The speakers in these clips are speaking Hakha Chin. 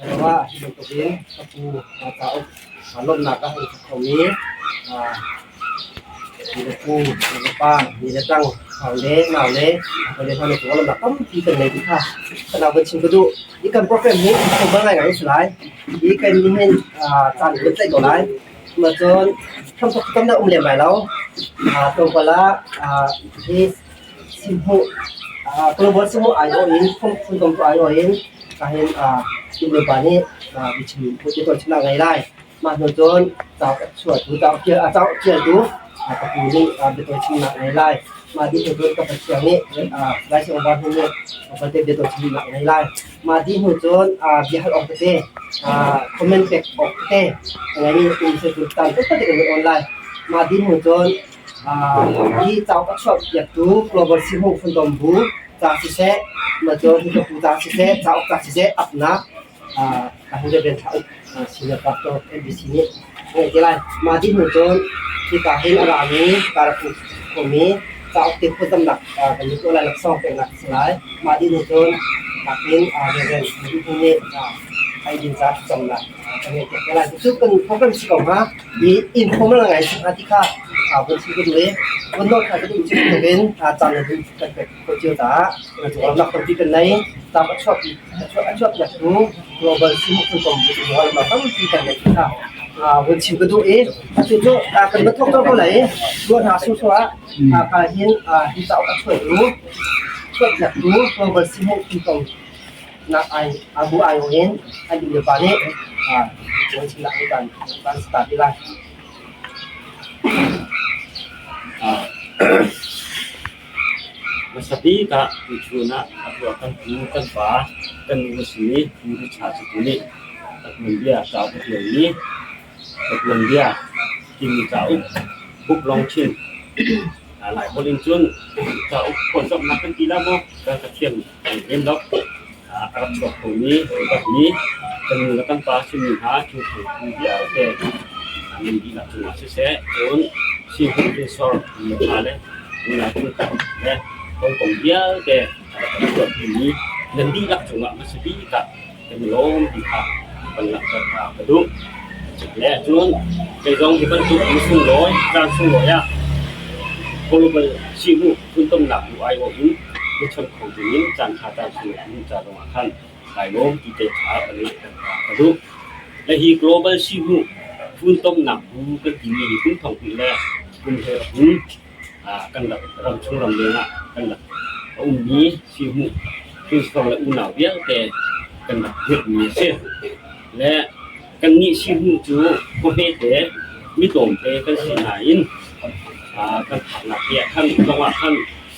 Ruah hi bantukin ka pu cauk lawmhnak ah an sak khomi na pu, na pa, ni le tang, nau le nau le le hna na cung lawmhnak tampi kan ngei ti kha kan van chim ka duh. Hi kan program hi October ngai ngai a si lai. Hi kan nihin caan kan tlaih ko lai. Cun hramthok tam deuh um lem lai lo. Tlawmpal ah hi Sihhmuh global sihhmuh aiawh in phungtong tu aiawh in kahin nulepa nih biachim biatawi chimnak a ngei lai. Mah hnu cun cauk a chuahtu cauk ṭialtu ka pu nih biatawi chimnak a ngei lai. Mah dih hnu cun ka pathian nih Lai Siangva hnu nih pate biatawi chimnak a ngei lai. Mah dih hnu cun biahal awk tete comment pek awk tete a ngeimi um seh cun caan tlawmpal te kan on lai. Mah dih hnu cun Hi cauk a chuahpiaktu Global Sihhmuh Funtom Bu ca siseh, cun Hitapu ca siseh, cauk ca siseh apnak Reverend Thla Uk Senior Pastor NBC nih a ngeih te lai. Mah dih hnu cun hika hin a rami Karapu khuami cauk te phuatamnak kan i tuah lai, laksawng peknak a si lai. Mah dih hnu cun takin Reverend Duh nih eidin ca thlacamnak kan ngeih piak te lai. Cucu kan program si ko hnga. I informal ngai si hnga ti kha vun chim ka duh i vun nawl kha ka duh cu bantukin caan le hmun kan pek khawh cio caah lamnak tampi kan nei. Tam a chuak a chuakpiaktu Global Sihhmuh Phunkom bu lamnak tampi kan nei ti kha vun chim ka duh i atu cu kan va thawk colh ko lai i ruah hna sawhsawh ah ka hin hi cauk a chuahtu chuahpiaktu Global Sihhmuh Phunkom nak ai abu aiawh in an nu le pa nih chimnak hi kan kan start ti lai. Hmasa bik ah tuchun ah a tuah kan pu kan pa kan nu a simi Pu Richa Cutu nih a tuanbia cauk a ṭialmi Ka tuanbia timi cauk book lawng chin Laiholh in cun cauk phawtzamhnak kan ti la maw ka thiam lem lo. A rak chuak khomi upatmi kan nu le kan pa simi hna thingthang phu vialte nan dihlak cungah siseh, cun sihhmuh hrinsor nulepa le unau chungkhat le hawikom vialte a rak kan chuahpimi nan dihlak cungah hmasa bik ah kan i lawm ti kha kan langhter hna ka duh. Le cun kei zong hi bantuk ni sunglawi, caan sunglawi ah global sihhmuh funtomnak bu aiawh in biachawnh kho dingin caan ṭha caan sunglawi in ca zongah khan kai lawm ti te kha ka leh ka duh. Le hi global sihhmuh funtomnak bu kan timi hi kum thong hnih le kum he rak in kan rak ramchung ramleng ah kan rak a ummi sihhmuh hrinsor le unau vialte kan rak dirhmi a si. Le kannih sihhmuh cu khuahmete mi tlawmte kan si nain kan phaknak te ah khan zong ah khan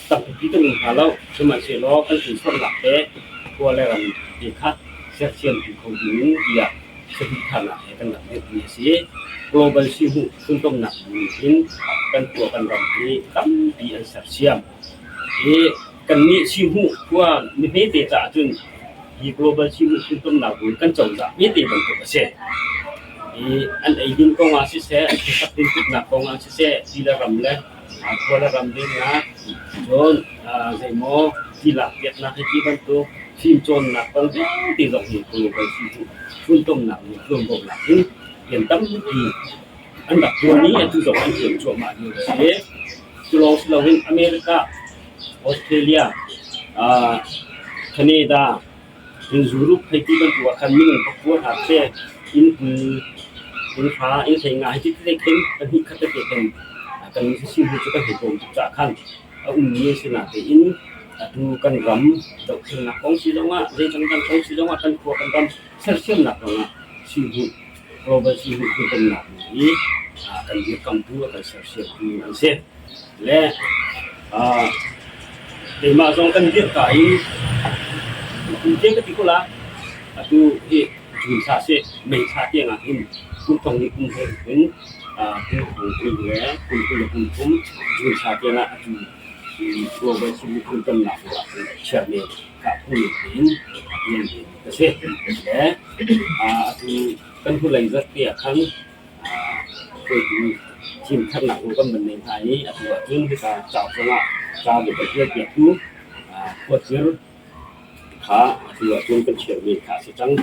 tampi kan um hna lo. Sihmanhsehlaw kan hrinsornak te khua le ram te kha sersiampi kho dingin tiah saduhthahnak he kan rak dirhmi a si. Global sihhmuh funtomnak bu nih hin kan khua kan ram hi tampi an sersiam. Hi kannih sihhmuh khua mi hmete caah cun hi global sihhmuh funtomnak bu hi kan cozah hmete bantuk a si. Hi an eidin kong ah siseh, khuasak tintuknak kong ah siseh, ti le ram le khua le ram vennak, cun zeimaw ti lak piaknak hi ti bantuk fimcawnnak kong vialte zong hi global sihhmuh funtomnak nih tuanvo lak in rian tampi an rak ṭuan i atu zong an ṭuan cuahmah lio a si. Cu lawng si loin America, Australia, Canada, cun Europe hei ti bantuk ah khan minung pakua hna te inn 20, inn hra, inn 15 hei ti tete khin pahnih khat tete khin kan sihhmuh cu kan hei tlawm tuk caah khan a ummi a si natein atu kan ram dohthlennak kong si zongah zeidang dang kong si zongah kan khua kan ram sersiamnak zongah sihhmuh global sihhmuh funtomnak hi kan dirkamtu a kan sersiamtu an si. Le keimah zong kan dirka in kum ka ti ko la atu hi June thla si May thla tiang ah hin kum thong ni kum he in kum thong kul le kum 20 le kum thum June thla tiang ah atu global sihhmuh funtomnak bu ah chairman ka phung in rian ka si. Le atu kan hnulei zat te ah khan hruaitu thimtharnak zong kan van nei hna i atu ahcun hika cauk zongah ca le ka ṭial piaktu khuacir Kha atu ahcun kan chiahmi kha a si cang.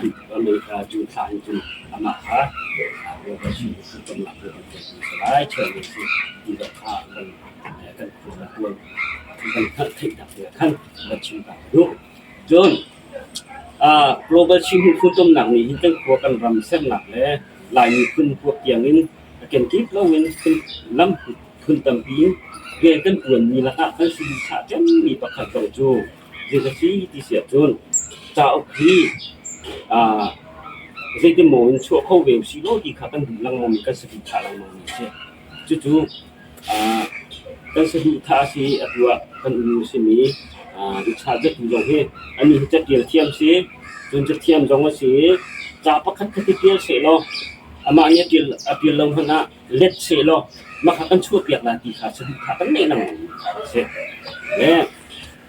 June thla hin cun amah kha tonnak kan pek a si lai. Chiahmi a si ti zong kha kan khua le tuan kan hngalh theihnak te ah khan van chim ta ka duh. Cun Global Chin Phutomnak nih hin kan khua kan ram sernak le Lai miphun huap tiangin a kenkip loin lam phun tampi in rian kan ṭuanmi lakah kan saduhthah cemmi pakhat zong cu zei a si ti si ahcun cauk hi zeitimaw in chuah kho ve usih law ti kha kan duh lengmang i kan saduhthah lengmangmi a si. Cucu kan saduhthah a si i atu ah kan um a simi Richard Zatu zong hi anih hi caṭial thiam si, cun cathiam zong a si i ca pakhat khat hi ṭial sehlaw amah nih a ṭial lo hmanh ah let sehlaw mah kha kan chuahpiak lai ti kha saduhthah kan neih lengmang mi kha a si. Le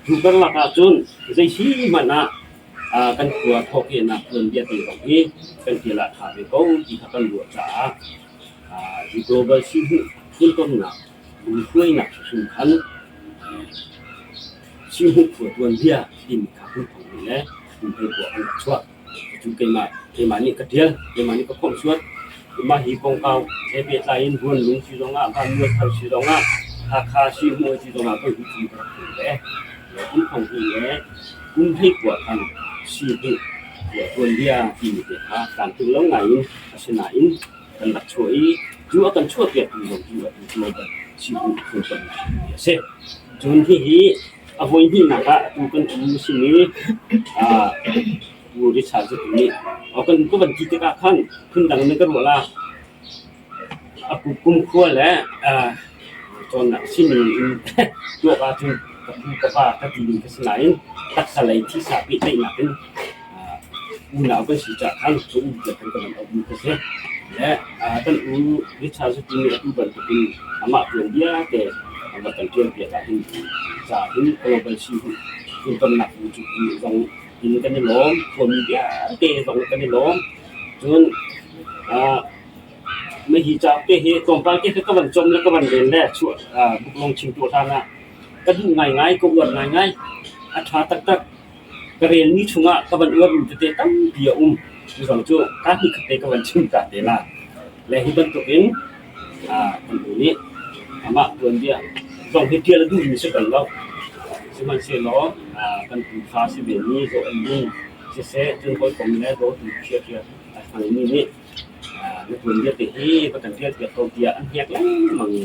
cu karlak ahcun zei si hmanh ah kan khua thawhkehnak tuanbia te zong hi kan ṭial ah ṭha ve ko ti kha kan ruah caah hi global sihhmuh funtomnak lungkuainak hrim khan sihhmuh khua tuanbia timi kha hun thong ning le kum hlei kua an rak chuah. Cucu keimah nih ka ṭial, keimah nih ka khawmhsuat. Mah hi kongkau he pehtlai in Ruanlung si zongah, Vanmualthar si zongah, Hakha Sihhmuh si zongah ka hi thum ka rak ṭial ve. Kum thong hnih le kum hlei kua khan sihhmuh khua tuanbia timi te kha tlamtling lo ngai in asinain kan rak chuah i cu a kan chuahpiaktu zong cu atu global sihhmuh funtomnak a si. Cun hihi a voi hnihnak ah atu kan um a simi Pu Richard Zatu nih kan ka van ti tikah khan phundang in ka ruah la. A kumkhua le cawnnak sining in tuak ahcun ka pu ka pa ka ti ding ka si nain taksa lei thisa pehtlaihnak in unau kan si caah khan ka u tiah khan ka van auhmi ka si. Le kan u Richard Zatu nih atu bantukin amah tuanbia te a va kan ṭialpiak ahhin caah hin global si funtomnak bu cu zong in kan i lawm, khuami vialte zong kan i lawm. Cun hi cauk te hi tlawmpal te ka van cawm le ka van rel le chuah buklong chim tuah hlan ah ka duh ngaingai, ka uar ngaingai. A ṭha taktak. Ka relmi chungah ka van uarmi tete tampi a um. Cu zong cu ka hnih khat te ka van chim ta te la. Le hi bantukin kan u nih amah tuanbia zong hi ṭial a duhmi si bal lo. Sihmanhsehlaw kan tufa si vemi Zaw En Lung siseh, cun hawikom le dawtu khiakhia a hmangmi nih na tuanbia te hi va kan ṭialpiak ko tiah an hnek lengmang i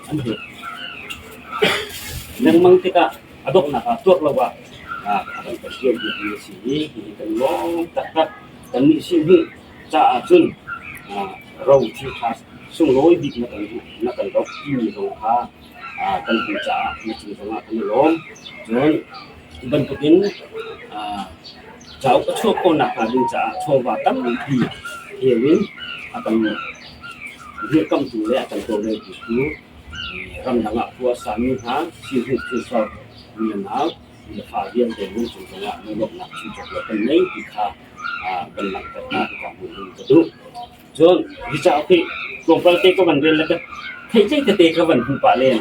an hnek lengmang tikah a donghnak ah tuak lo ah a kan kan ṭialpiakmi a si i hihi kan lawm taktak. Kannih sihni caah cun ro thilṭha sunglawi bik na kan roh timi zong kha kan hmuh caah na cung zongah kan i lawm. Cun bantukin cauk a chuah khawhnak hnga ding caah chawva tampi heu in a kan dirkamhtu le a kan tawlreltu cu ramdang ah khua a sami hna sihni thilsor u le nau na fa vialte lungchung zongah lunglawmhnak chim cawk lo kan nei ti kha kan langhter hna ti ka hmuh in ka duh. Cun hi cauk hi tlawmpal te ka van rel le ka theihtlei tete ka van hmu pah len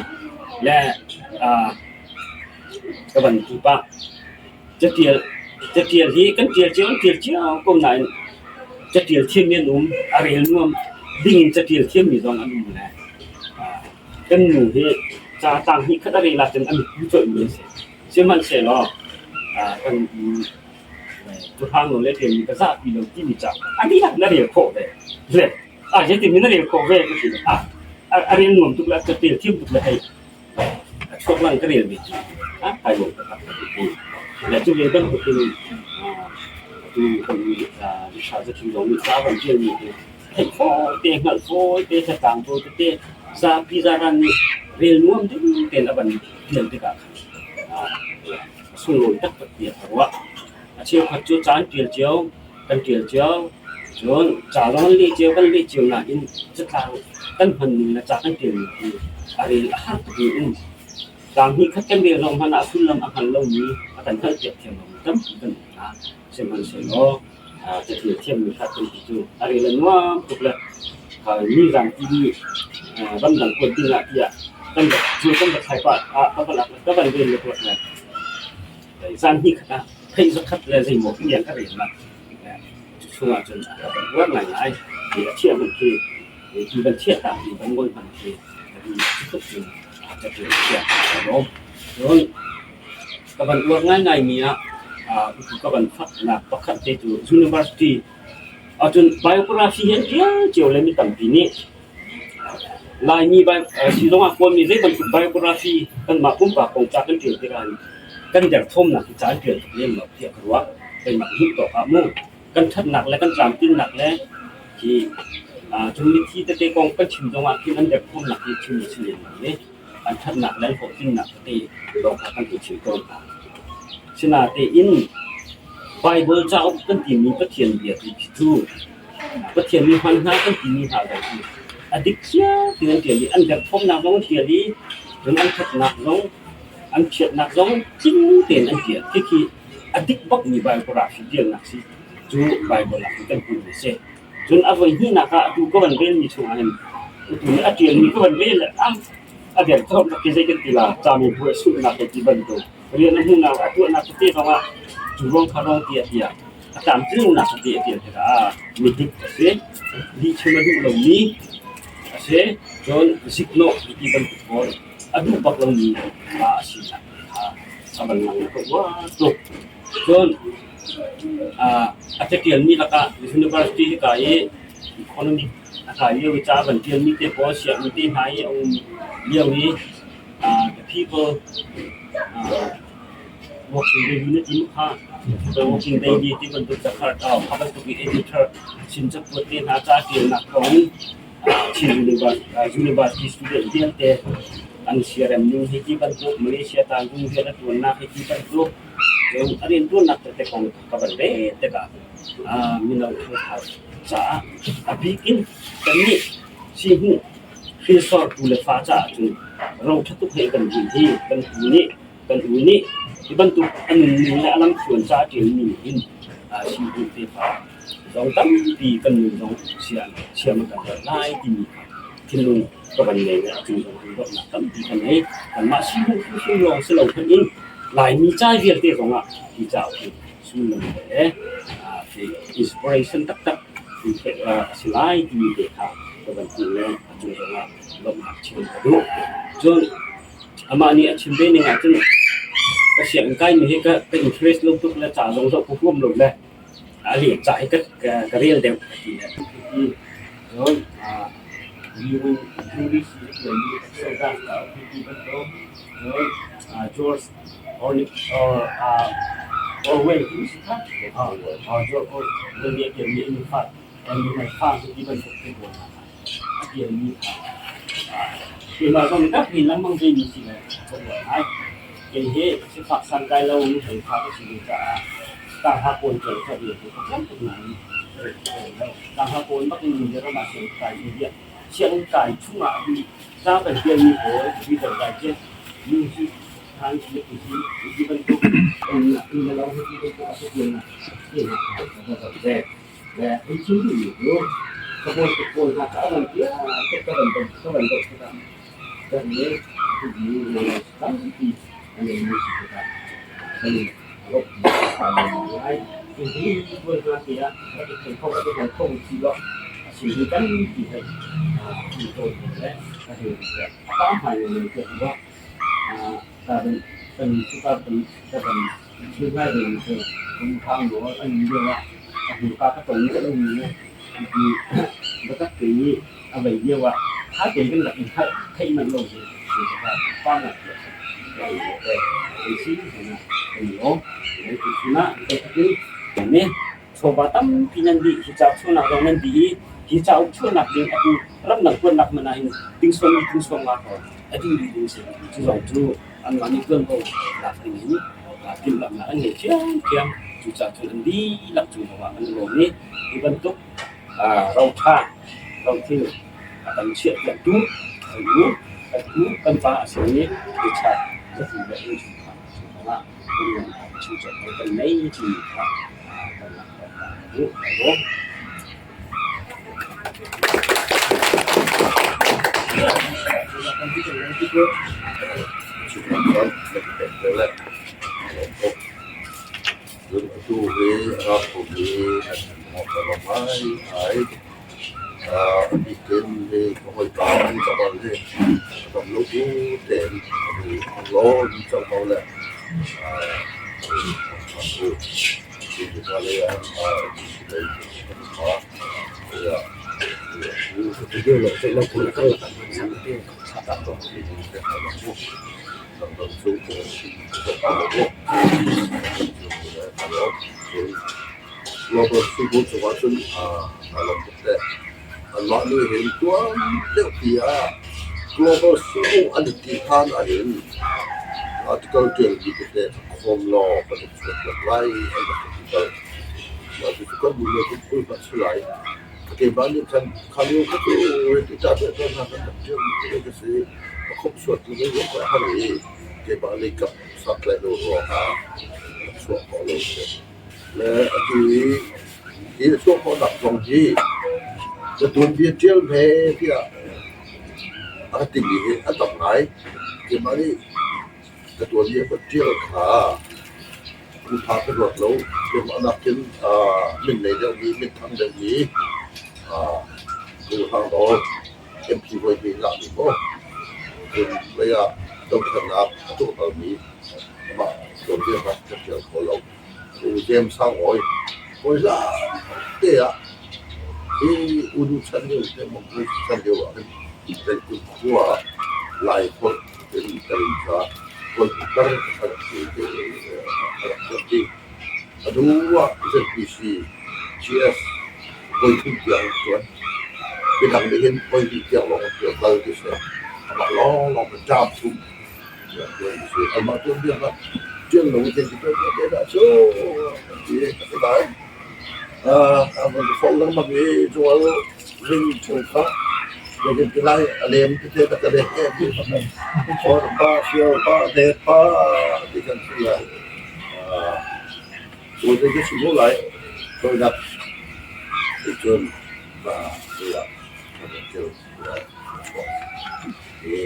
le ka van ti pah. Catial catial hi kan tial cio an tial cio ko nain catial thiammi an um, a rel nuam ding in catial thiammi zong an um le kan nu hi ca tlang hnih khat a rel ahcun a mit colhmi a si. Sihmanhsehlaw kan Tuhrang nawl le ṭialmi ka zahpi lo timi ca a dihlak na rel khawh ve. Le a zeitin na rel khawh ve ka ti. A rel nuam tuk le a ṭial thiam tuk le hei a chuak lang ka rel ve ti. A kai lawm taktak ka ti. Le cu ve bantuk in atu kan Richard Zathu zong nih ca van ṭialmi hi theih fawi te, hngalh fawi te, tlatlang fawi tete zapi zaran nih rel nuam ding tein a van ṭial tikah khan a sunglawi taktak tiah ka ruah. A cheukhat cu ca an ṭial cio, kan ṭial cio, cun ca zong an leh cio, kan leh cio nain catlang kan hman ning le ca kan ṭial ning hi a rel a har tukmi um. Tlang hnih khat kan rel zong hmanh ah a sullam a hngal lomi, a kan hngalhpiak thiam lomi tampi kan um hna. Sihmanhsehlaw caṭial thiammi hrat kan ti cu a rel a nuam tuk le nizan timi ramdang kuat ding ah tiah kan rak cu kan rak thlai pah ah ka van rel le tuah le zan hnih khat ah Theih zakhat le zeimaw tiang ka rel manh. Cu chungah cun a kan uar ngaingai. Hi a thiah hmanh khi tu kan thiah tak mi kan ngol hmanh khi cu tluk cun catial thiam a lawm. Cun ka van uar ngaingai mi ah ka van faknak pakhat te cu university ahcun biography hi an ṭial cio le mi tampi nih Laimi si zongah Kawlmi zei bantuk biography kanmah pumpak kong ca kan ṭial tikah hin kan derthawmnak hi ca an ṭial tuk lem lo tiah ka ruah. Keimah hmuh tawk ah mu kan ṭhatnak le kan tlamtlinnak le hi cun mithi tete kong kan chim zongah khin an derthawmnak hi chim a si lem lo i an ṭhatnak le an hlawhtlinnak tete lawng kha kan hei chim tawn hna. Sinatein Baibal cauk kan timi Pathian bia tu khi cu Pathian nih hman hna kan timi hna zong hi a dik cia ti an ṭial i an derthawmnak zong an ṭial i cun an ṭhatnak zong an chiatnak zong tling tein an ṭial. Khikhi a dik bakmi biography ṭialnak si cu Baibal ah kan hmuhmi a si. Cun a voi hnihnak ah atu ka van relmi chungah hin atu nih a ṭialmi ka van rel a derthawmnak khi zei kan ti la camibuai sunghnak hei ti bantuk rian a hmuhnak a tuahnak tete zongah cu ruang kha ruang tiah tiah a tlamtlingnak tete a tial tikah midik a si, lihchim a duh lomi a si, cun ziknawh ti bantuk pawl a duh bak lomi pa a sinak kha a van lang ka uar tuk. Cun a catialmi lakah university hika i economic a kai lio i ca a van ṭialmi te pawl sianginn te hna i a um lio i the people working day na ti kha the working day ni ti bantuk Jakarta kha bantuk i editor Chin cakuat te hna ca ṭialnak thawng Chin University student vialte an siarem ning hi ti bantuk Malaysia tanzung rian a ṭuannak hi ti bantuk cun a rianṭuannak tete kong ka van rel tikah mino ṭhangthar caah a bik in kannih sihhmuh hrinsor tu le fa caah cun ro ṭha tuk he kan din hi kan pu nih kan u nih hi bantuk a nunning le a lamthluan ca a ṭialmi nih hin sihhmuh tefa zong tampi kan nun zong siam a kan herh lai timi kha thinlung ka van ngei le a cung zong in dawtnak tampi ka ngei. Kanmah sihhmuh hrimhrim lawng si lo hmanh in Laimi ca vialte zongah hi cauk hi sullam le inspiration taktak a si lai timi te kha ka van hmuh le a cung zongah lawmhnak chim ka duh. Cun amah nih a chim ve ning ahcun ka sianginn kaimi hi ka interest lo tuk le ca zong zoh ka huam lo le a leh ca hi ka rel deuh a ti le. Cun George Orwell nih a ṭialmi a ṭialmi kha keimah zong nih tak lengmang veimi si le ka uar ngai. Kei hi sifak santlai lo nuhmei fa ka si ve caah tangha kawl ṭial kha rian hi ka ṭuan tuk nain ka rel lo. Tangha kawl bak in India ram ah sianginn kai India sianginn kai chungah hi ca kan ṭialmi pawl Reader Digest, Newsweek, Times Magazine ti bantuk in lo hi ti bantuk a ṭialnak ṭialnak kha ka zoh ve. Le hei chim duhmi cu ka bawi tuk pawl hna kha a van piah tuk ka van ka van doh tikah kan nih duhmi tampi a ngeimi si tikah kan i lawmhpi ngai. Hihi bawi hna te ah rak i thei kho rak i hngal kho si law a si mi tampi hei i tawn le ka hei a pa hmai le te ruah ka van kan ka van ka van Thil ngai ve mi cu kum nawl an um lio ah a hmurka ka tong rih lomi ti biatak te i a vei lio ah ṭha tein kan rak i hngalh theih manh lo hi pa ngai ti a si. Kei si kan i lawm. Tuchun ah kan in chawva tampi nan dih, hi cauk chuahnak zong nan dih i hi cauk chuahnak ding atu ramdang tuannak hmanh ah hin tingsawm i tingsawm nga ko a dih rih ding si. Cu zong cu anmah nih tuanvo lak ding in timhlamhnak an ngei ṭhiamṭhiam. Cucaah cun an dihlak cung zongah an i lawm i hi bantuk roṭha rothil a kan chiahpiaktu kan u, kan pu, kan pa a simi Richard Zafu le innchungkhar cung zongah kan ngei timi kha kan langhter ka duh. Atu hi a ra khomi an hmuh ngaingai. A bikin hi ka hawipa an cabal hi a dam lo bu tein a lawn cang ko le Anmah nih hin tuan deuh pi ah global CEO an i ti hlan ahhin article ṭialmi tete kha khawm law kan i chuahpiak lai an rak ka ti bal. Mah cucu kan nu le kan kul hmanh si lai. Keimah nih khan kha lio kha cu hiti ca te hna kan rak ṭialmi tete ka si. A khomhsuat tu nih ka har i keimah lei kap santlaih lo ruangah rak chuah khawh lo si. Le atu i hi a chuah khawhnak zong hi na tuanbia ṭial hme tiah a ka timi hi a tam ngai. Keimah nih ka tuanbia ka ṭial kha phuṭha ka ruat lo. Keimah nakin min nei deuhmi, minthang deuhmi Pu Hrang Nawl MP hawi nih ngahmi maw cun lei ah dothlennak a tuah balmi amah tuanbia kha ka ṭial kho lo. Pu James Sang Awi hawi te ah hi Unu chan lio te Mongol chan lio ah hin Pengkulh khua ah Lai holh in tarinca holh tar a rak a rak rak dih. A hnu ah ZPC GS voithum tiang an ṭuan. Midang nih hin voihnih tiang lawng an ṭuan bal ti si. Amah lawnglawng in ṭam thum tiang ṭuan a si. Amah tuanbia kha ṭial lo in ti tuanbia te dah cu an ti. Asinain a van i forh lengmang i Joel ring chung kha zeitin ti lai a lem tete ka ka leh ti for pa sial pa det pa ti kan si lai. Cu te ka chim lai. Toinak cun tiah thil hi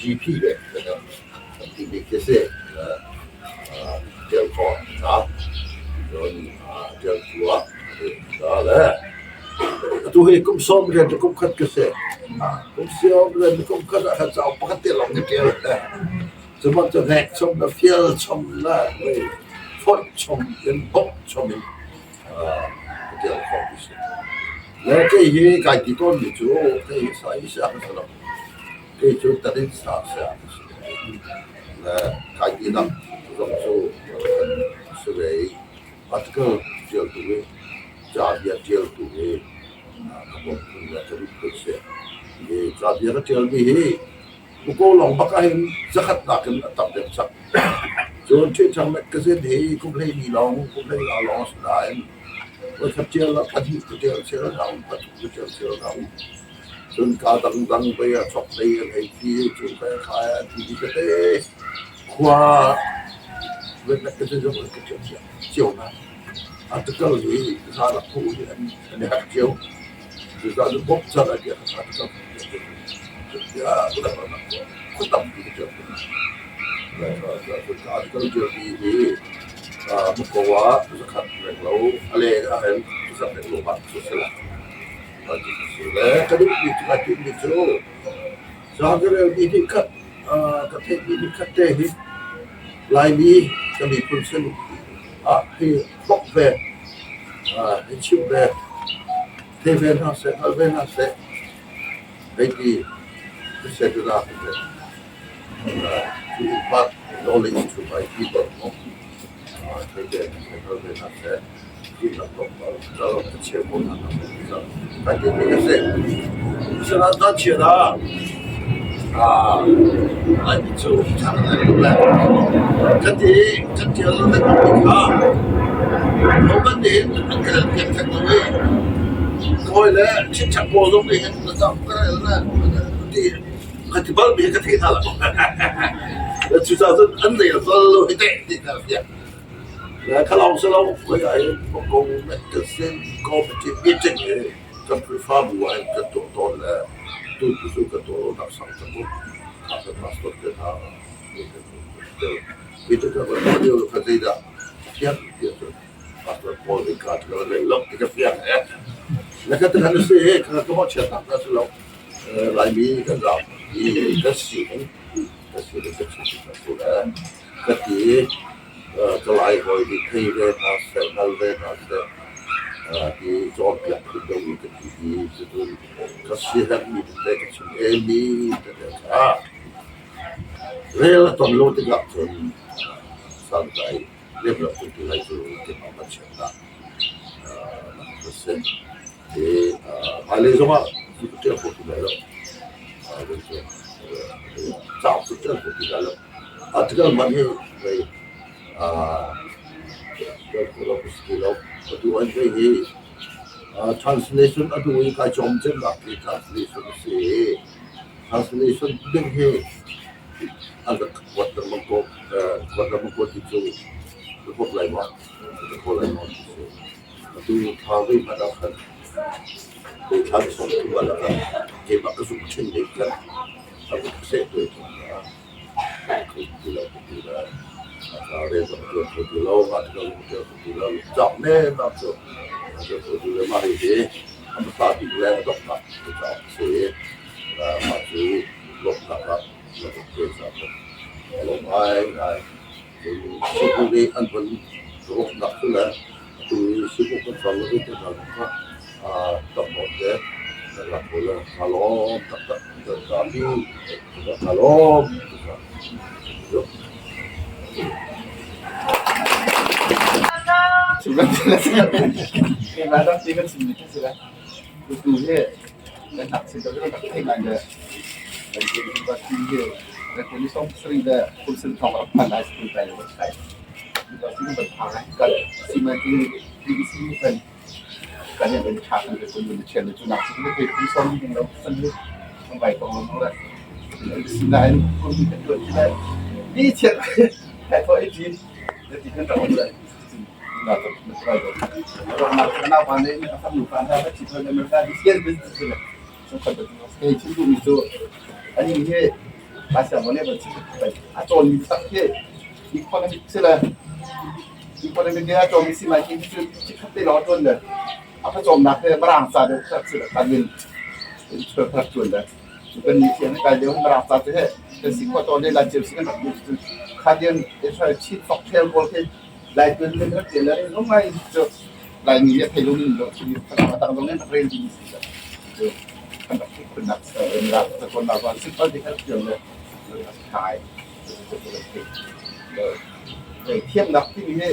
GP ve kan ti bik khi si. Ṭial khawh a cun ṭial khua le atu hi kum 10 rian le kum khat ka si. Kum 10 rian le kum khat ah khan cauk pakhat te lawng ka ṭial. Cubantuk cu hnek chom le fial chom le foih chom in bawmh chom in ka ṭial khawh ti si. Le kei hi kai ti tawnmi cu kei hi sa hi sia ka si lo. Kei cu tarin sa sia ka si. Le kai tinak zong cu kan si ve i article ṭialtu hi cabia ṭialtu hi ka bawmh phun le ka duh phun si. Hi cabia ka ṭialmi hi Muko lawng bak ahhin zakhat nakin a tam deuh cang. Cun Ṭhiṭhang magazine hi kum 12 lawng, kum 15 lawng a si nain voikhat ṭial ah pahnih ka ṭial chel hna um, pathum ka ṭial chel hna um. Cun kaa dangdang pei ah chok hlei an hei ti, cu kai khai an ti ti tete khua magazine zong an ka ṭial cio hna. Article hi za lak phu hi an i harh cio. Cucaah cun bawmchan a biak a ṭha Muko ah zakhat renglo a leng ahhin zakhat renglo ah cu a si lai. Le ka duhmi cu kai timhmi cu Zaankarel mi nih khat ka theihmi nih khat te hi Laimi ka miphun sin ah hi bawmh ve, hi chimh ve, thei ve hna seh, hngal ve hna seh, hei ti setulah to impart knowledge to my people no thei ve hngal ve hna seh, ti tlawmpal ka cheu ko hna kai ti ka si. Asinain caan chiat ah Laimi cu caan an ngei lo le kan ti kan ṭial lengmang mi kha hohmanh nih hin an ka relpiak theng lo i kawi le chingchak pawl zong nih hin na cam ka rel na ti ka ti bal mi ka thei hna lo. Cucaah cun an rel bal lo hi teh ti ka fiang. Kha lawng si lo, khoi ah hin kong magazine committee meeting hi kan Khrihfabu ah hin kan tuah tawn le tu cu kan tuah lonak sang cang mu. Kha kan pastor te hna nih kan tel. Hi cu ka van lio kha zeidah a fiang ti ahcun Pastor Paul nih ka cu ka rel lo ti ka fiang eh. Na ka tikhan si ka ka mawhchiatnak hna si lo. Laimi kan ram i kan sining ka sining ka chim ka si le ka ti ka lai hawi nih thei ve hna seh hngal ve hna seh ti cawnpiak phun deuh in ka ti i cucu ka siaherhmi tete ka chim emi tete kha rel a ton lo tikah cun santlai lem lo cun tu lai cu keimah van chiatnak ka si. I hmailei zongah cu ka ṭial kho ti lai lo. Cauk cu ṭial kho ti lai lo. Article hmanh hi vei ṭial kho lo ka si ti lo. Atu an vei hi translation a duh i kai cawm cemnak hi translation a si i translation ding hi an rak kuat lengmang ko. Kuat lengmang ko ti cu ka huap lai maw? Ka kho lai maw ti si. Atu thla voi hmanh ah khan voi thla 30 ah khan keimah ka zumh chin ding khan a vun seh tuai thawng ah kho ti lo ti la rel zong ṭuan kho ti lo mah tikah zong ṭuan kho ti lo cak nemam cu ṭuan kho ti lo mah hihi a hmasa bik le a donghnak ka cauk a si i mah cu lawmhnak ah na vun ṭuan caah lawm ngaingai. Sibu nih an von rawknak cu le atu i sibu kan chuak lo te hna zong kha tam nawn te nan rak kawl le kaa lawm taktak kan zapi kaa lawm taktak. Keimah dang ti kan chimmi khi si lai. Tu hi kan ngakchia deuh kan rak thei ngai le kan university hi kan kum 70 le kum sin thong rak phan lai school kai le kan kai. University kan phan lai kan simanti PDC kan kan in kan tha kan kun mun thian le cu nak cu thei kum som ding lo san lu kan vai tong lo le sinain kum kan tuan ti lai ni chiat kai tho ai ti ti kan rak on lai. Laitun kan rak ṭial le rel ngai cu Laimi nih a thei lomi lo khi a dang zong nih an rak rel ding si cu kan rak theih khunnak cacawnnak zong simple te kan ṭial le a ṭha ngai. Thiamnak timi hi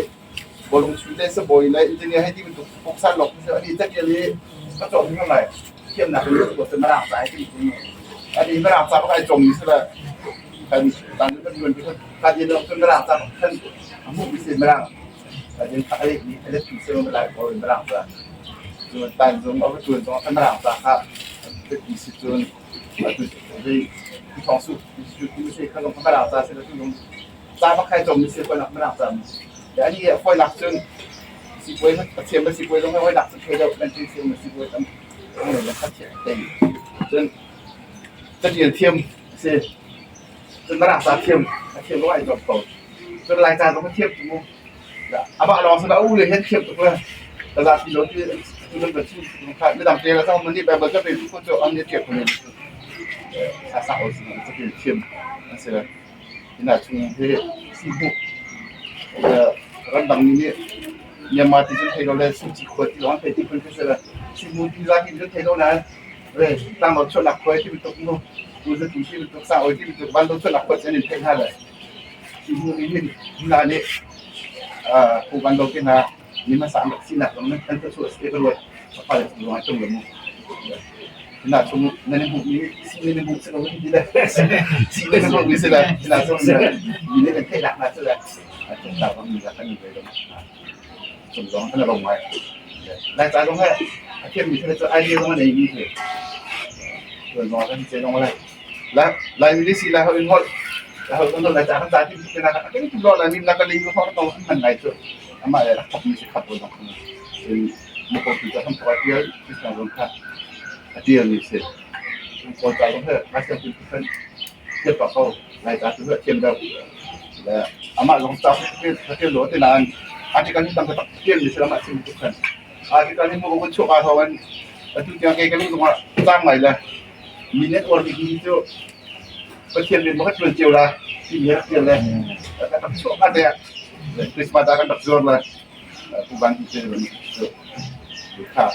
bawlung chuih le sibawi le engineer hei ti bantuk puksan lawng khi si ani caṭial i ka cawm hrim lai. Thiamnak in cu Mirang ca hei ti ani Mirang ca bak ai cawmmi si le kan kan kan ruan kan in cun Mirang ca bak khan a hmuh mi si Mirang in a leh mi a let mi si lai pawl Mirang ca cun tan zung a va tuan zong a Mirang ca kha biapi si cun atu hei thong su su si kha zong Mirang ca si tu zong ca bak khai cawm mi si ko nak Mirang ca mi ani foi lak cun sipuai a thiam ba sipuai zong hoi lak cun thei deuh nan ti si sipuai tam cun catial thiam a si. Cun Mirang ca thiam a thiam lo ai zuam ko. Cun Laica zong a thiam cu mu. Amah lawng sin a u le hi an thiam tuk le ka zapi lo ti tu nan va chim kha midang te la zong man nih Bible ka pe tu cu an ni thiam ko ne sa sa o sin catial thiam an si le ina chung hi si hmu ramdang mi nih Myanmar ti cun thei lo le Suci khua ti lawng thei ti phun khi si le Simu ti za ti cun thei lo nain re tlanglo chuahnak khua ti bantuk mu tu za ti bantuk sa oi ti bantuk vanlo chuahnak khua cu an in theih hna le Simu nih hin hna nih pu vanlo te hna mi hmasa an rak sinak zong nan kan chuah si ka ruat pa le zong ai tung le mu na chung nan hmuh mi si nan hmuh si lo ti le si nan hmuh mi si le na chung mi nih kan theih nak na si le Le amah zong cauk ka ṭial lo ti nain article hi tam taktak ṭialmi si amah sin tuk khan. Article hi mu kan chuah ka thawng in atu tiang kei ka lung zongah caang ngai le mi nih an uarmi hi cu Pathian rian maw kan ṭuan cio la timi rak ṭial le ka rak chuah hnga te ah Christmas ah kan rak zuar le Pu Van ti cu kha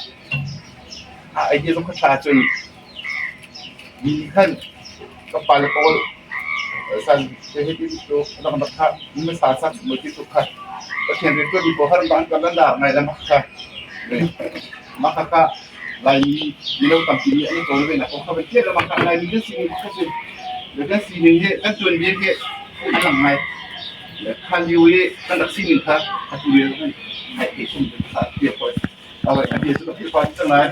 a idea zong kha ṭha cun mi nih khan kan pale pawl san te hi ti cu rak rak kha hmasa sa chung ti tuk kha Pathian rian ṭuan mi pawl kha ram kan lan ngai le mak kha mah kha Laimi mino tampi nih an i cawn ve nak kong kha van tial lengmang kha Laimi kan sining kha cu le kan sining hi kan tuanbia hi a lang ngai. Le khan lio i kan rak sining kha atu lio khan theih te chung kha bia poi. A bia cu ka philh pah cang lai.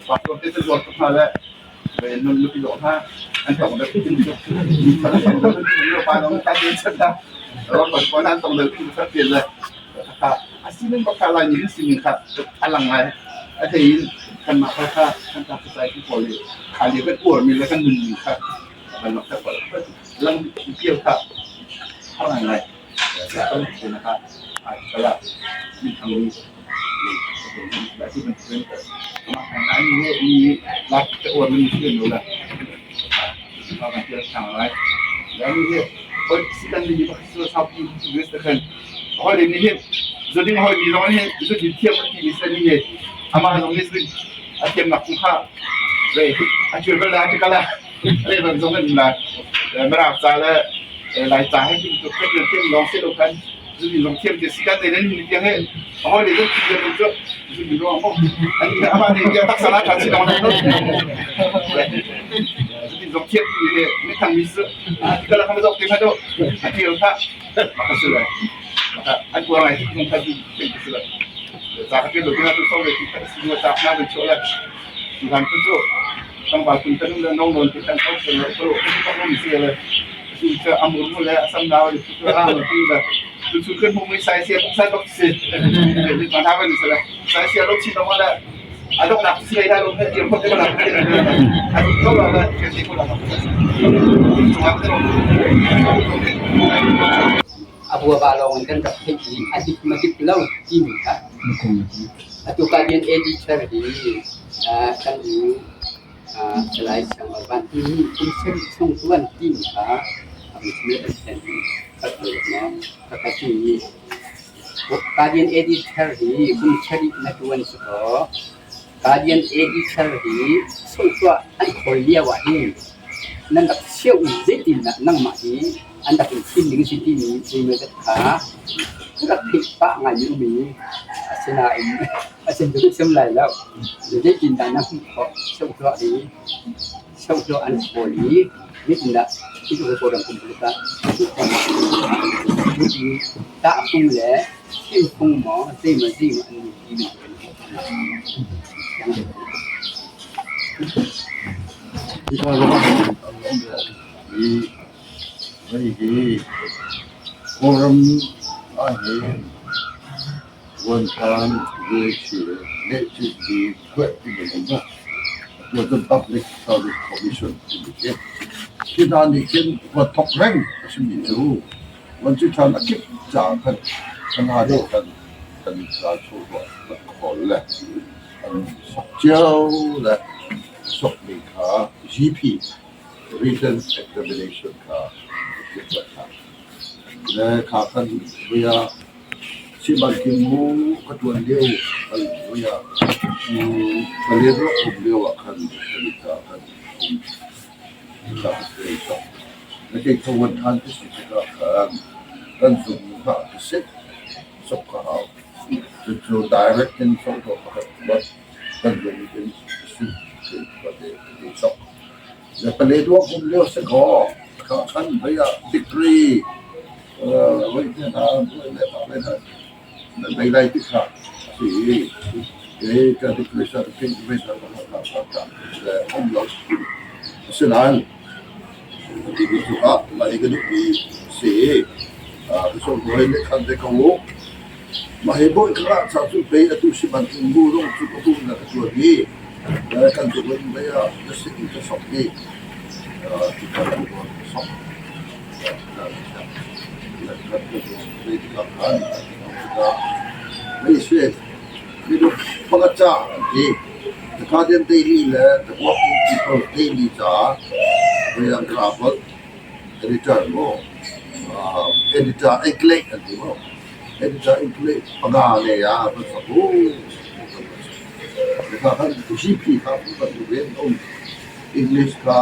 Pastor te cu zuar tuk hna le le nun nupi dawh hna an tong deuh tin cu. Pa dong ta te chan ta. Ron pa nan tong deuh tin kha tial le A sining bak kha Laimi kan sining kha a lang ngai. A hlei in kanmah kha kha kan tlaktlai pawl i kha lio kan uarmi le kan nunmi kha kan langhter lang pial kha har ngaingai. Kha kala minthangmi Mirang ca le Lai ca he thiam lawng si lo khan zuni zong thiam te si kan te nan ni tiang he hawi le zong thiam cu zuni ruang mo an ni ama ni tiang taksa la tha chi dong no zuni zong thiam ti he mi thang mi su ti kala kham zok te kha do a ti kha ma su le an ko ngai ti kha ti ti su le za ka te lo ti na tu so le ti kha si lo ta na be cho le tu han tu chu tangpa kun kan le nong non ti kan ko se lo ko ko ko mi se le cu cu a mur le a sam nau le cu a mu ti le cu cu kan hmu mi sai sia sai bak si ni pa na ban se le sai sia lo chi no ma le a dok nak si lai lo he ti ko te la a du ko la ke ti ko la A buaba lawng in kan rak theih i a dik ma dik lo timi kha atu Guardian editor hi kan u Salai Siang Van timi kum sarih chung tuan timi kha a van chim le kan ka ka ti. Guardian editor hi kum sarih na tuan si kaw Guardian editor hi sungtuah an khawl lio ah hin nan rak cheuh i zeitindah nangmah hi an rak in thim ding si timi zeimawzat kha rak theih pah ngai mi um i asinain a chim cu ka chim lai lo. Zeitindah na hmuh khawh? Sungtuah hi sungtuah an khawl i zeitindah hi Kawlram pumpuluk ah tahfung le thimfung maw zeimaw zeimaw an ni timi Kawlram ahhin vuanṭhan nehcihmi phuah timi um a tuahcun Public Service Commission timi khi. Khi hna nih khin vuanthok reng a simi cu vuanci ṭhan a kip caah khan hna nih khan kan ca chawhruah an khawl le an sok cio le sokmi kha GP written examination kha a hna. Le kha khan vui ah Sibanking mu ka ṭuan lio kan vui ah Paletwa um lio ah khan kan i ca khan um Na kei tho wan ṭhan ti si tikah khan kan zung hna ti si sok ka hau. Cucu direct in photo pakhat tuah kan zung in si ti sok. Na Paletwa um lio si kaw kha khan vei ah degree voi te hna voi le mah le hna na nei lai ti kha a si i kei ka degree certificate ve hna le um lo. Asinain ti ah mah hi ka duhmi a si i ka sawmhawi nih khan ve ko u. Mah hi bawi ka ngah caah cu pei atu si bantuk bu zong cu ka duh na ka ṭuan i kan zung in mei ah na sin in ka sok i ti ka sok. Pakhat ca an ti. The Guardian Daily le The Working People's Daily caah voidang ka rak Editor maw editor ekleh an ti maw editor ekleh panga le ah van sak u. Kha GP kha bantuk in um. English kha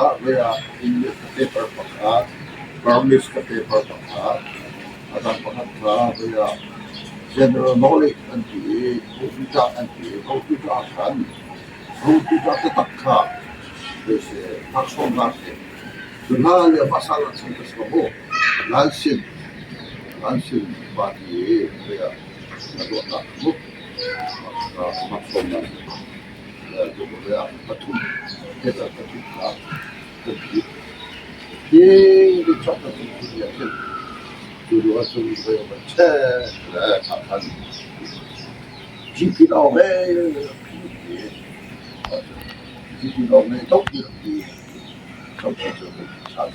English ka paper pakhat, Burmese ka paper pakhat, a dang pakhat kha general knowledge an ti i computer an ti i computer ah khan computer taktak kha laksawngnak si. Cu hna le hmasa laksan ka si ko mu. Lansin Lansin party i na ruahnak mu. Laksawngnak pathum pathum kha kan phit. Hi chuak kan phit ah khin cu lio ahcun voi a van chek le kha khan GP lawng he GP lawng he tok ti tok ti cu chan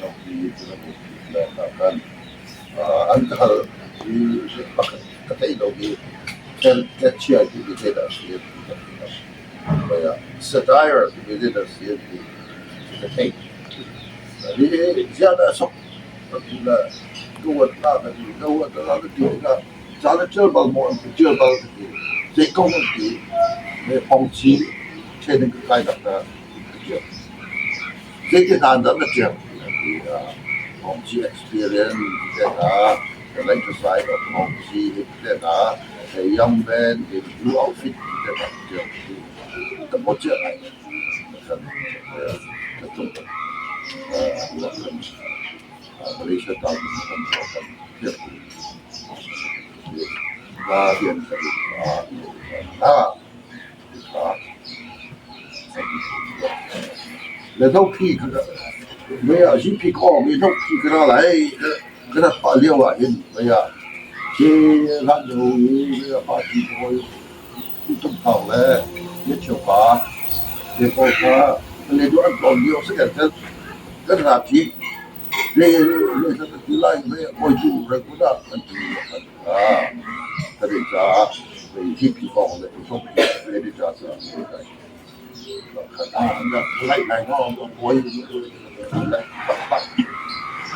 tok ti cu le kha khan an ka hal i pakhat ka theih lomi tlachia timi zeidah a si ti ka theih lo. Satire timi zeidah a si ti ka theih. Hi ziahdah a sok ka ti le ka uat la ka ti, ka uat la ka ti tikah ca na ṭial bal maw an ti, ṭial bal ka ti. Zei kong an ti, me pongci training ka kai nak ka ṭial. Zeiti hna dah na ṭial an ti. Pongci experience ti te hna, the later side of Pongci ti te hna, a young man in blue outfit ti te hna ka ṭial. Ka hmu cia ngai. Ka tlung. Malaysia town kan kan thiam. Guardian ka Le dophi mei ah zipi kawng i dophi ka ra lai ka rat pah lio ah hin mei ah hi hlan lio i mei ah party pawl tum thawng le micheu pa te pawl kha le du an tlawn lio si kan kan ra thi le le ka ti lai mei kawi tu rai kun ah kan ti kan i caah zipi kawng le dophi le di ca ca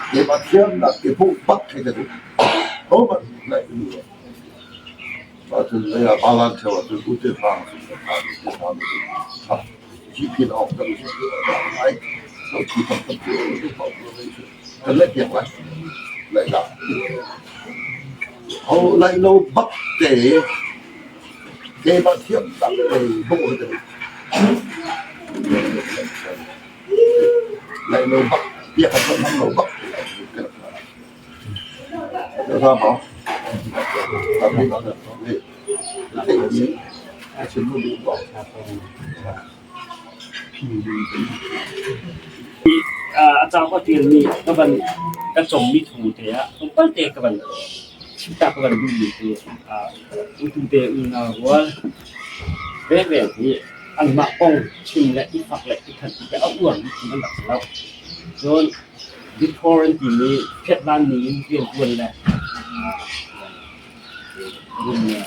Keimah thiam tak te bawh hi Lai lo bak biak kan hmang lo bak. A cauk a ṭialmi ka van ka cawmmi thu te ah tlawmpal te ka van chimtak ka van duhmi cu utu te unau rual veve hi anmah kong chim le i fak le i thanh le a uarmi phun an rak si lo. Cun before an timi phiatlan ning in rianṭuan le rum le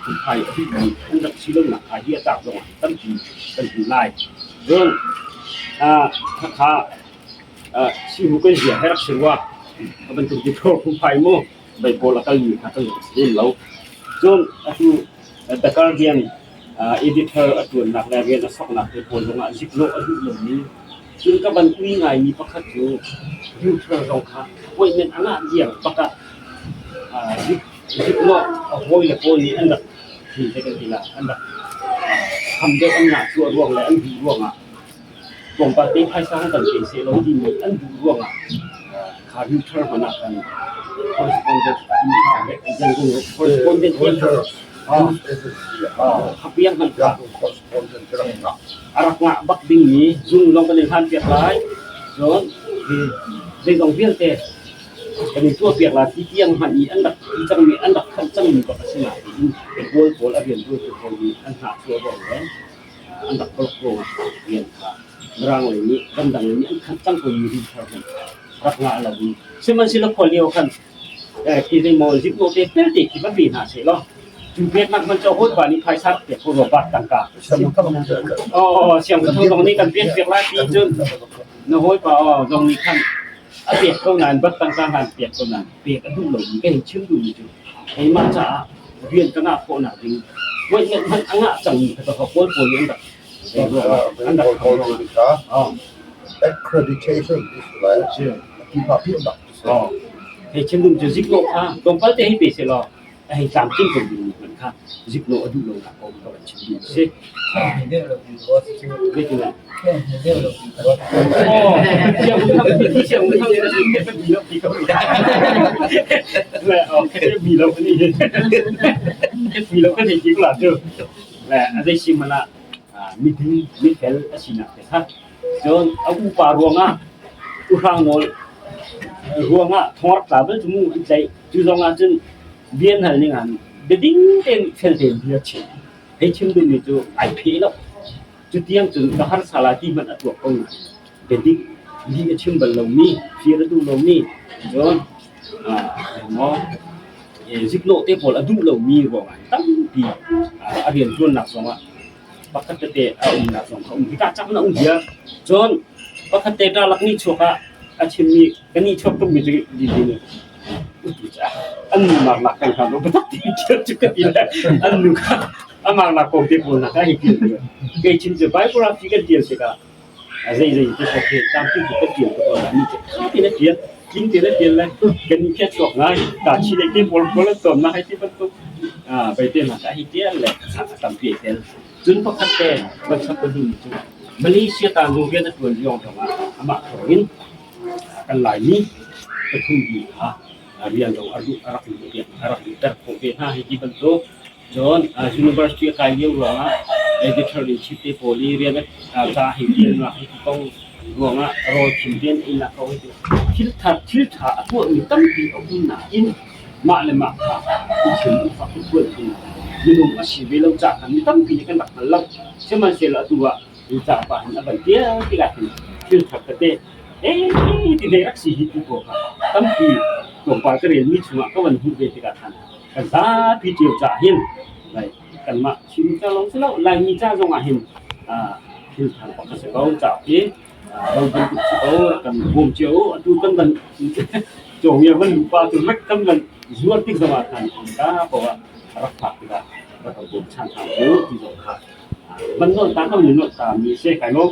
phunphai a duhmi an rak si lonak kha hi a tlak zongah tampi kan hmuh lai. Cun khakha sihu kan zia he rak si rua. A bantuk before phunphai mu Baibal a kalmi kha kan rak si lem lo. Cun atu The Guardian editor a ṭuannak le rian a soknak te pawl zongah ziknawh a duh lomi cun ka van ui ngaimi pakhat cu Luther zong kha appointment a ngah diam bak ah ziknawh a hawile pawl nih an rak thil te kan ti la an rak ham deuh an ngah cuah ruang le an duh ruangah tlawmpal te phaisa hong kan pe seh law timi an duh ruangah kha Luther hmanh ah khan correspondent correspondent Khapiang hmanh kha a rak ngah bak dingmi zung lawng kan i hlanpiak lai. Cun zeizong vialte kan i tuahpiak lai ti tiang hmanh i an rak ti cangmi an rak khamh cangmi bak a si nain Kawl pawl a rianṭuantu pawl nih an hnahchuah ruang le an rak bolok ruangah rian kha Mirang lei nih ramdang lei nih an khamh cang komi ri thar hmanh kha. Rak ngah lo in. Sihmanhsehlaw khua lio khan khi zeimaw ziknawh te pelte khi va pe hna seh law cu peknak hmanh cu a hawipa nih phaisa rak pek ko rua bat tangka. Aw siangpahrang zong nih kan pek piak lai ti cun na hawipa aw zong nih khan a pek ko nain bat tangka hlan pek ko nain pek a duh lomi ka hei chim duhmi cu keimah caah rian ka ngah khawhnak ding voihmanh hmanh a ngah cangmi kha ka kawl pawl nih an rak an rak Kawl pawl accreditation ti si lai ti hna piak nak ti si. Hei chim dum cu ziknawh kha tlawmpal te hei pe seh law a hei tlamtling ko ding mi hmanh kha ziknawh a duh lo nak kong ka van chim duh si. Miding mifel a sinak te kha cun a upa ruangah uhrang nawl ruangah thong rak tla bal cu mu an tlaih. Cu zongah cun bia an hal ning ah biading tein fel tein bia chim. Hei chim duhmi cu ai pheh lo. Cutiang cun ka harsa lai ti hmanh a tuak ko nain biadik lih a chim bal lomi, fir a duh lomi, cun maw ziknawh te pawl a duh lomi ruangah tampi a rianṭuannak zongah pakhat tete a umnak zong kha um. Hika cak na um bia. Cun pakhat te ṭalak nih chuak ah a chimmi kan nih chuak tukmi cu dindin an nu nak nak kan hna lo biatak ti cu ka ti le an nu kha amah nak kong te pawl nak ah hi tial kei chim cu biography kan tial tikah zei zei te ko khi tampi kan tial ko la ni tha te na tial tling te na tial le kan ni khia chuak ngai ta chi le te pawl pawl ton na hai ti bantuk bai te na ka hi tial le tampi tel cun pakhat te van chap ka du cu Malaysia ta nu rian a tuan riong zong ah amah thawngin kan Laimi pathum bi kha rian zong a rak a rak luhter khawh ve hna hi ti bantuk. Cun university a kai lio ruangah editor in chief te pawl i rian ca hi tialnak hi ti kong ruangah rawl thim rian einak kong hi thil thar thil ṭha a tuahmi tampi a um nain mah le mah kha i chim i fak i phuan hi minung a si ve lo ca khan mi tampi nih kan rak hngal lo. Sihmanhsehlaw atu ah hi ca pa hin a van tial tikah hin thil thar tete ti hlei rak si hi ti pawl kha tampi tlawmpal ka relmi chungah ka van hmuh ve tikah khan kan zapi cio caah hin kanmah Chin ca lawng si lo Laimi ca zongah hin thil thar pakhat si ko cauk hi ro bantuk si ko kan bawm cio atu kan van cawngia van lupa tu mek kan van zuar tik zongah khan ka ko ah rak phak tikah rak kan bawm chan hna cu ti zong kha van nawn ta kan nawn ta mi se kai lo.